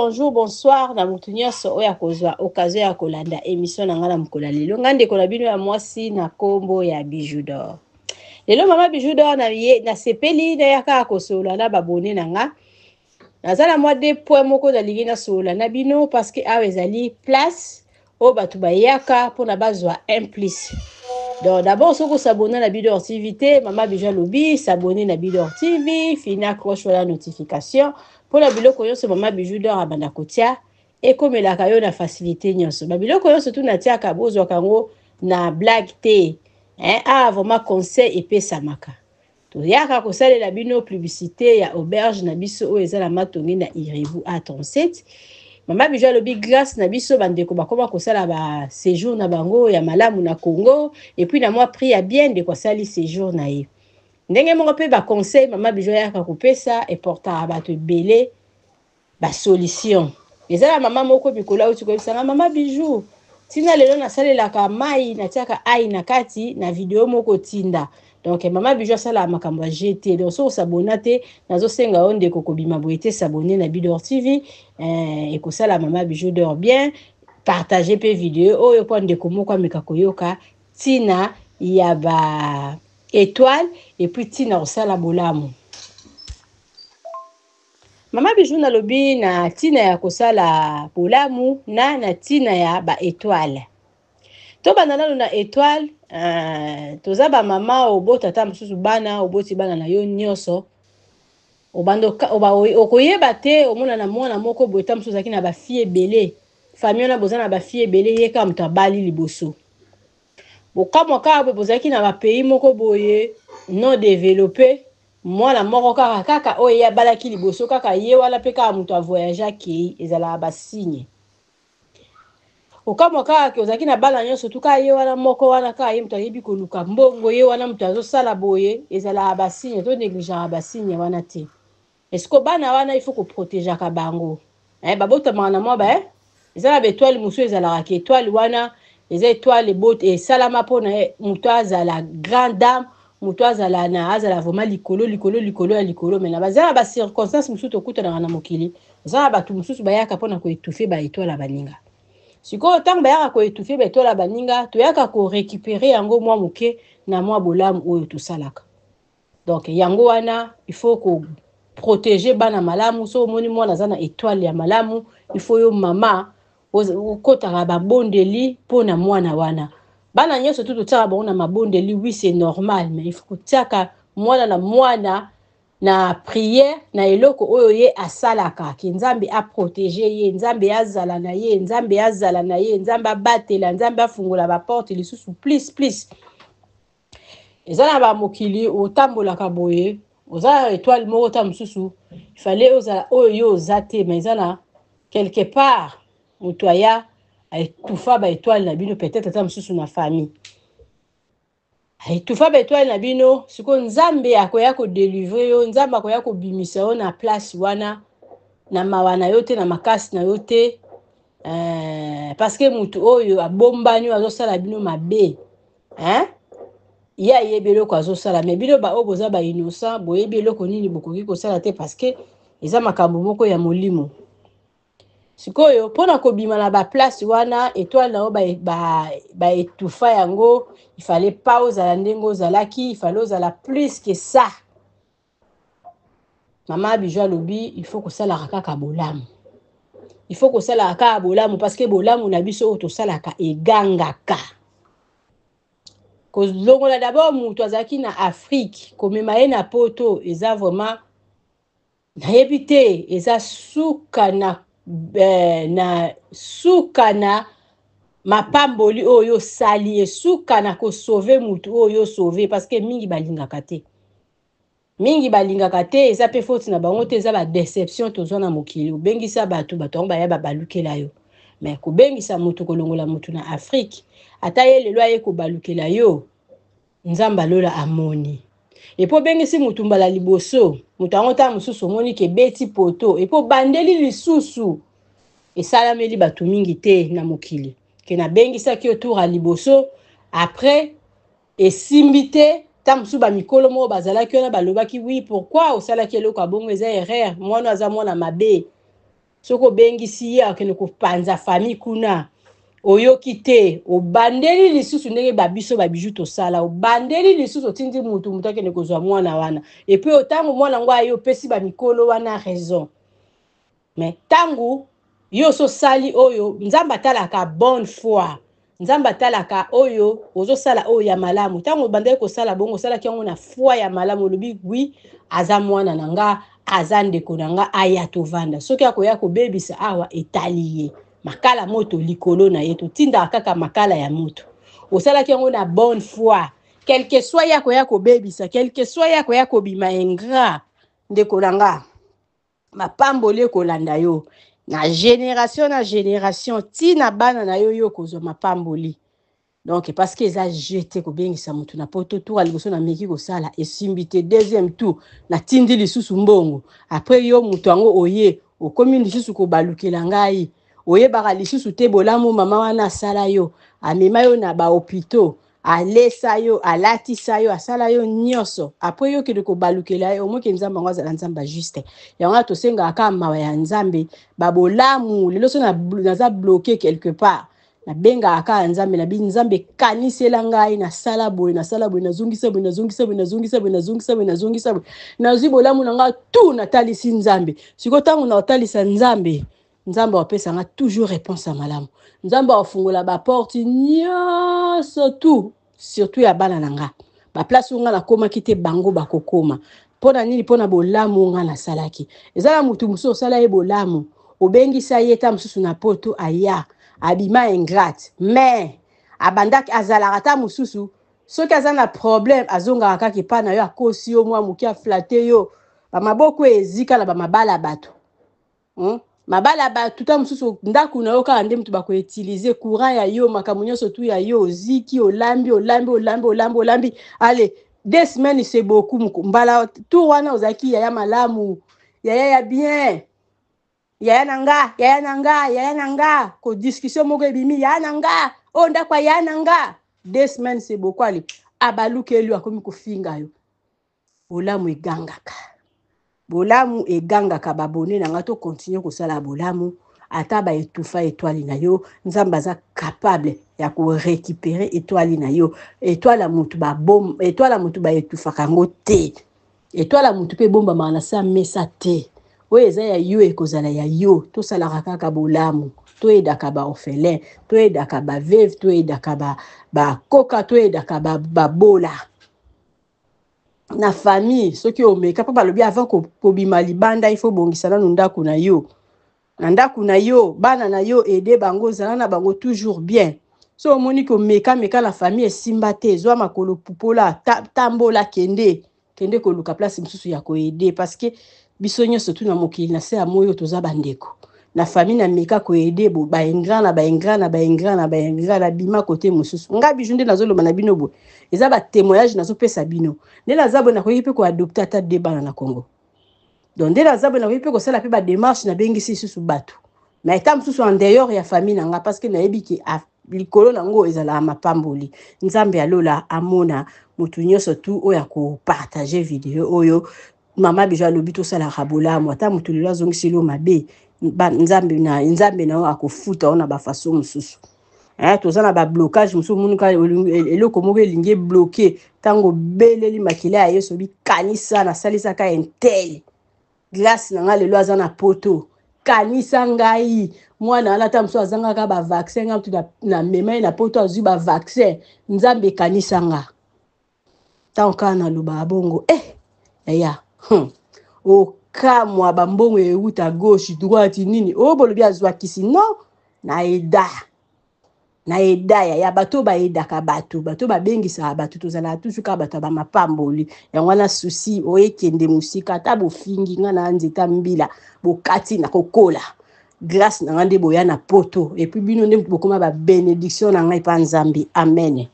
Bonjour, bonsoir na motu nyonso oyo akozwa occasion ya kolanda émission na ngai na mokolo ya lelo. Ngai ndeko na bino ya mwasi na kombo ya Bijou d'Or. Lelo mama Bijou d'Or na ye nasepeli nayaka kosolola na babone na nga. Naza na mwa deux points moko nalingi nasolola na bino parce que awa ezali place oyo bato bayaka mpona bazwa un plus. Donc d'abord soki osabone na Bidor TV te, mama Bijou alobi s'abonner na Bidor TV, fina cloche wana notification mpona biloko nyonso mama Bijou d'Or abanda kotia ekomelaka yo na facilité nyonso. Ba biloko nyonso tu natiaka bozwaka yango na blague te. Hein, ah vraiment conseil epesamaka. Toyaka kosalela bino publicité ya auberge na biso oyo eza na Matonge na Irebu A37. Mama Bijou alobi grâce na biso bandeko bakoma kosala ba séjour na bango ya malamu na Congo et puis na mwa prix ya bien ndeko asali séjour na ye. Ndenge moko pe ba conseil mama Bijou ayaka kopesa eportaka bato ebele ba solution. Eza na mama moko mikolo auti koyebisa nga mama Bijou tina lelo nasalelaka mai natiaka ai na kati na video moko tinda. Donc mama Bijou asalaka makambo ya GT. Donc soki osabona te nazosenga yo ndeko kobima boye te, s'abonner na Bidor TV ekosala mama Bijou d'or bien. Partager pe video oyo po ndeko moko ameka koyoka tina ya ba étoile et puis tina kosala bolamu. Mama Bijou nalobi na tina ya kosala bolamu na na tina ya ba étoile. Tobanda nanu na étoile, toza ba mama obota ata mosusu bana, oboti bana na yo nyonso. Obanda okoyeba te omona na mwana moko boye ta mosusu ozalaki na ba fille ebele. Famille wana boza na ba fille ebele, ye kaka moto abali liboso. Bokamwa kaka boye bozalaki na ba pays moko boye non développé, mwana moko kaka kaka oyo ye abalaki liboso kaka ye wana pe kaka moto a voyage akei, ezalaka ba signe. Okamwa kaka ke ozalaki na bana nyonso tu kaka ye wana moko wana kaka ye moto ayebi koluka mbongo, ye wana moto azosala boye, ezalaka ba signe, to négligeaka ba signe wana te. Est-ce que bana wana il faut ko protégeaka bango? Babotamaka na mwa ba, eza na ba étoile mosusu ezalaka ke étoile wana eza étoile ebote esalama mpona moto azala grande dame, moto azala na azala vraiment likolo likolo likolo ya likolo. Mais na baza na ba circonstances mosusu tokutanaka na mokili, eza na bato mosusu bayaka mpona koétouffer ba étoile ya baninga. Sikoyo ntango bayaka koétouffer ba étoile ya baninga, toyaka korécupérer yango mwa moke na mwa bolamu oyo tosalaka. Donc yango wana il faut ko protéger bana malamu. So omoni mwana aza na étoile ya malamu, il faut yo mama okotaka babondeli mpona mwana wana. Bana nyonso tu totiaka bango na mabondeli, oui c'est normal, mais il faut kotiaka mwana na mwana na prière na eloko oyo ye asalaka, ke Nzambe a protéger ye, Nzambe azala na ye, Nzambe azala na ye, Nzambe abatela, Nzambe afungola ba porte lisusu plus plus. Eza na ba mokili otambolaka boye, oza na étoile moko ta mosusu, il fallait ozala oyo yo oza te, mais eza na quelque part moto aya aetufa ba étoile na bino, peut-être ata mosusu na famille aetufa ba étoile na bino. Sikoyo Nzambe akoya kodelivre yo, Nzambe akoya kobimisa yo na place wana, na mawa na yo te, na makasi na yo te, parce que motu oyo abombani oyo azosala bino mabe, hein? Ye ayebi eloko azosala, mais bino ba oyo boza ba innocent boyebi eloko nini bokoki kosala te, parce que eza makambo moko ya molimo. Sikoyo mpona kobima na ba place wana, étoile na yo ba étouffa yango, il fallait pas ozala ndenge ozalaki, il fallait ozala plus que ça. Mama Bijou alobi il faut kosalaka kaka bolamu, il faut kosalaka kaka bolamu, parce que bolamu na biso oyo tosalaka egangaka. Kolongola d'abord moto azalaki na Afrique, komema ye na poto eza vraiment nayebi te, eza suka na, na suka na mapamboli oyo osali, esuka na kosauve motu oyo osauve, parce que mingi balingaka te, mingi balingaka te, eza pe faute na bango te, eza ba déception tozwa na mokili. Obengisa bato, bato yango baya babalukela yo, mais kobengisa motu, kolongola motu na Afrique, ata ye lelo aye kobalukela yo, Nzambe alola amoni. Epo obengisi motu mbala liboso, moto yango ntango mosusu omoni ke beti poto, epo bandeli lisusu, esalameli bato mingi te na mokili ke nabengisaki yo tour ya liboso, après esimbi te. Ntango mosusu bamikolo moko bazalaki wana balobaki oui, pourquoi osalaki eloko ya bongo, eza erreur, mwana aza mwana mabe. Soki obengisi ye akende kopanza famille kuna, oyoki te, obandeli lisusu ndenge ba biso ba Bijou tosala, obandeli lisusu otindi mutu, mutu akende kozwa mwana wana. Et puis otango mwana ngo aye, opesi ba mikolo wana raison. Mais tango yo ososali oyo, Nzambe atalaka bonne foi. Nzambe atalaka oyo ozosala oyo ya malamu. Tango obandaki kosala bongo, osalaki yango na foi ya malamu, olobi oui, aza mwana na nga, aza ndeko na nga, aya tovanda. Soki akoya kobebisa awa, etali ye. Makala moto likolo na ye, totindaka kaka makala ya moto. Osalaki yango na bonne foi. Quel que soit ye akoya kobebisa, quel que soit ye akoya kobima ingrat, ndeko na nga, mapamboli ekolanda yo na generation na generation, ti na bana na yo, yo okozwa mapamboli. Donc parce que eza jeu te kobengisa motu na poto. Tour ya liboso nameki kosala, esimbi te. Deuxième tour natindi lisusu mbongo. Après yo moto yango oye, okomi lisusu kobalukela ngai, oyebaka lisusu te bolamu mama wana asala yo, amema yo na bahôpitaux, alesa yo, alatisa yo, asala yo nyonso. Après yo okende kobalukela ye. Omoki Nzambe yango azala Nzambe ajuste. Yango wana tosengaka kaka mawa ya Nzambe, babolamu. Lelo so naza bloqué quelque part, nabengaka kaka Nzambe, nabi Nzambe kanisela ngai, nasala boye, nasala boye, nazongisa boye, nazongisa boye, nazongisa boye, nazongisa boye, nazongisa boye, nazwi bolamu na ngai tu, natalisi Nzambe. Sikoyo ntango naotalisa Nzambe, Nzambe apesa nga toujours réponse ya malamu. Nzambe afungola baporte nyonso tu, surtout ya bana na nga. Baplace oyo nga nakomaki te, bango bakokoma. Mpo na nini? Mpo na bolamu nga nasalaki. Eza na motu mosusu osala ye bolamu, obengisa ye ta mosusu na poto, aya abima ingrate, mais abandaki azalaka ta mosusu soki aza na problème, azongaka kaka epai na yo, akosi yo mwa moke, aflatter yo, bamaboko ezika na bamabala bato. Mabala bato ta mosusu, ndako na yo kaka nde moto bakoutiliser courant ya yo, makambo nyonso tu ya yo, oziki, olambi, olambi, olambi, olambi, olambi, allez, 2 semaines c'est beaucoup. Mbala tour wana ozalaki yaya malamu, yaya ya bien, yaya na nga, yaya na nga, yaya na nga, ko discussion moko ebimi, yaya na nga oyo, ndako ya yaya na nga. 2 semaines c'est beaucoup. Allez, abalukeli, akomi kofinga yo. Bolamu egangaka, bolamu egangaka. Babone na nga, tocontinuer kosala bolamu. Ata baetufa étoile na yo, Nzambe aza capable ya korécupérer étoile na yo. Étoile ya motu, étoile ya motu baetufaka yango te. Étoile ya motu mpe ebombamaka na sa mesa te. Oyo eza ya yo ekozala ya yo. Tosalaka kaka bolamu, toyedaka baorphelin, toyedaka baveuve, toyedaka bakoka, toyedaka babola na famille. Soki omeka mpo balobi avant kobima libanda, il faut bongisa nanu ndako na yo. Na ndako na yo, bana na yo, aide bango, ozala na bango toujours bien. So omoni komekameka na famille esimba te, zwa makolo, pupola, tambola, kende, kende koluka place mosusu ya koaider, parce que biso nyonso tu na mokili na se ya moi oyo toza bandeko. Na famille nameka koaider bo baingrat na baingrat na baingrat na baingrat, na bima kote mosusu. Nga Bijou nde nazoloba na bino boye, eza batémoignage nazopesa bino. Nde naza boye, nakoki mpe koadopter ata de bana na Congo. Donc nde naza boye, nakoki mpe kosala mpe badémarche, nabengisi lisusu bato, mais eta mosusu en dehors ya famille na nga, parce que nayebi ke likolo nango ezalaka mapamboli. Nzambe alola amona motu nyonso tu oyo akopartager video oyo. Mama Bijou alobi tosalaka bolamu. Ata motu lelo azongiseli yo mabe, Nzambe na Nzambe na yo akofuta yo na bafaçon mosusu. Toza na bablocage mosusu, omonika eloko moko elingi ebloquer. Ntango obeleli makila ya Yesu, obikanisa nasalisaka un tel, grâce na ngai lelo aza na poto, kanisa ngai mwana wana, ata mosusu azangaka bavaccin, ngai mutu namema ye na poto, azwi bavaccin. Nzambe ekanisa nga. Ntango kaka nalobaka bongo, yaya, okamwa bambongo euta gauche, droite, nini oyo bolobi azwakisi non na eda na eda. Yaya, bato bayedaka bato, bato babengisaka bato, tozalaka toujours kaka bato ya bamapamboli. Yango wana susi oyo ekende mosika. Ata bofingi nga na nzeta mbila bokati na kokola, grâce na nga nde boya na poto. Et puis bino nde bokoma babénédiction na ngai mpa Nzambe. Amen.